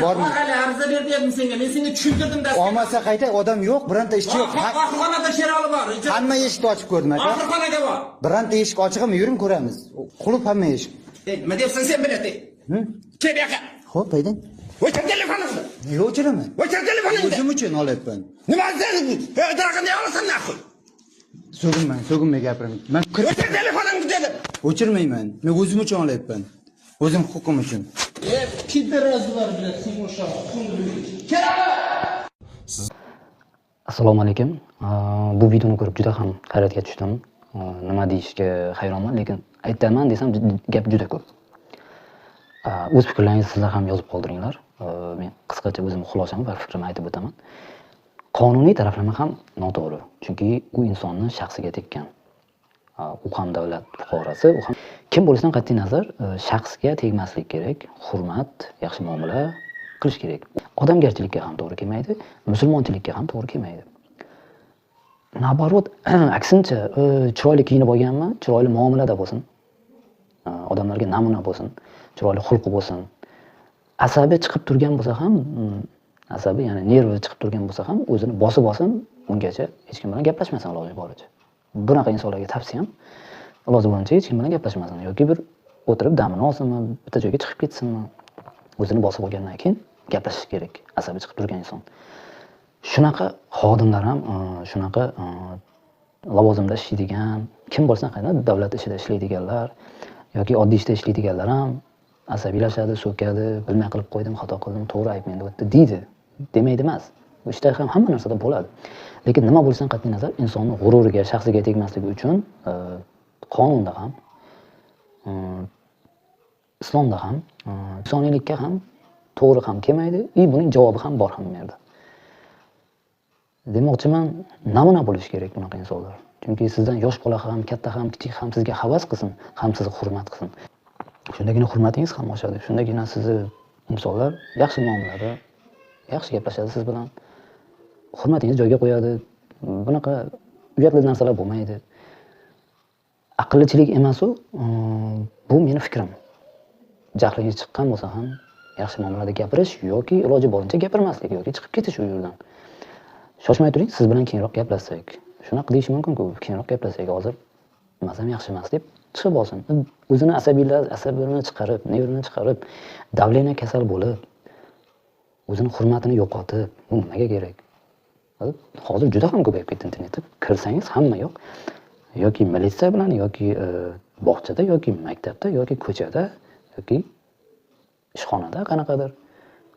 Bormi? Hali ariza ber dedim senga. Men senga tushuntirdim da. Olmasa qayta odam yo'q, bironta ishchi yo'q. Oxirxonada Sherali bor. Hamma eshikni ochib ko'rdim aka. Oxirxonaga bor. Bironta eshik ochiqmi? Yuring ko'ramiz. Qulf hamma eshik. Ey, nima deyapsan sen biladi? Kel bu yoqqa. Xo'p, haydang. O'chir telefoningni. Nega o'chiraman? O'chir telefoningni. O'zim uchun olyapman. Nima sen? Idraqni olasan нахуй. So'kinmang, so'kinmay gapiring. Men kirib O'chir telefoningni dedim. o'chirmayman. Men o'zim uchun olyapman. O'zim huquqim uchun. E, пидорас lar bilan sen o'sha huquqingni. Sherali! Assalomu alaykum. Bu videoni ko'rib juda ham hayratga tushdim. Nima deyishga hayronman, lekin aytaman desam gap juda ko'p. O'z fikrlaringizni sizlar ham yozib qoldiringlar. Men qisqacha o'zim xulosam va fikrimni aytib o'taman. Qonuniy taraflama ham noto'g'ri, chunki u insonni shaxsiga tekkan. U ham davlat fuqarosi, u ham kim bo'lishidan qat'iy nazar, shaxsga tegmaslik kerak, hurmat, yaxshi muomala qilish kerak. Odamgarchilikka ham to'g'ri kelmaydi, musulmonchilikka ham to'g'ri kelmaydi. Наоборот, aksincha, chiroyli kiyinib olganmi, chiroyli muomalada bo'lsin, odamlarga namuna bo'lsin, chiroyli xulqi bo'lsin. Asabi chiqib turgan bo'lsa ham, asabi, ya'ni nervi chiqib turgan bo'lsa ham, o'zini bosib olsin, ungacha hech kim bilan gaplashmasin iloji boricha. Bunaqa insonlarga tavsiyam, iloji boricha hech kim bilan gaplashmasin yoki bir o'tirib damini olsinmi, bitta joyga chiqib ketsinmi, o'zini bosib olgandan keyin gaplashish kerak, asabi chiqib turgan inson. Shunaqa xodimlar ham, shunaqa lavozimda ishlaydigan, kim bo'lsa ham, davlat ishida ishlaydiganlar yoki oddiy ishda ishlaydiganlar ham asabiylashadi, so'kadi, bilmay qilib qo'ydim, xato qildim, to'g'ri ayb menda o'tdi deydi. Demaydi emas. Bu ishda ham hamma narsada bo'ladi. Lekin nima bo'lsa ham qat'iy nazar, insonni g'ururiga, shaxsiga tegmasligi uchun qonunda ham, islomda ham, insoniylikka ham to'g'ri ham kelmaydi, и buning javobi ham bor hamma yerda. Demoqchiman, namuna bo'lish kerak bunaqa insonlar. Chunki sizdan yosh bola ham, katta ham, kichik ham sizga havas qilsin, ham sizni hurmat qilsin. Shundagina hurmatingiz ham oshadi. Shundagina sizni insonlar yaxshi muomalada, yaxshi gaplashadi siz bilan. Hurmatingizni joyiga qo'yadi. Bunaqa uyatli narsalar bo'lmaydi. Aqllichilik emas u, bu meni fikrim. Jahlingiz chiqqan bo'lsa ham yaxshi muomalada gapirish yoki iloji boricha gapirmaslik yoki chiqib ketish u yerdan. Shoshmay turing, siz bilan keyinroq gaplashsak. Shunaqa deyish mumkin-ku, keyinroq gaplashsak, hozir mazam yaxshi emas deb chiqib olsin. O'zini asabini chiqarib, nervini chiqarib, давление kasal bo'lib, o'zini hurmatini yo'qotib, bu nimaga kerak? Hozir juda ham ko'payib ketdi internetda. Kirsangiz hamma yo'q. Yoki militsiya bilan, yoki bog'chada, yoki maktabda, yoki ko'chada, yoki ishxonada qanaqadir.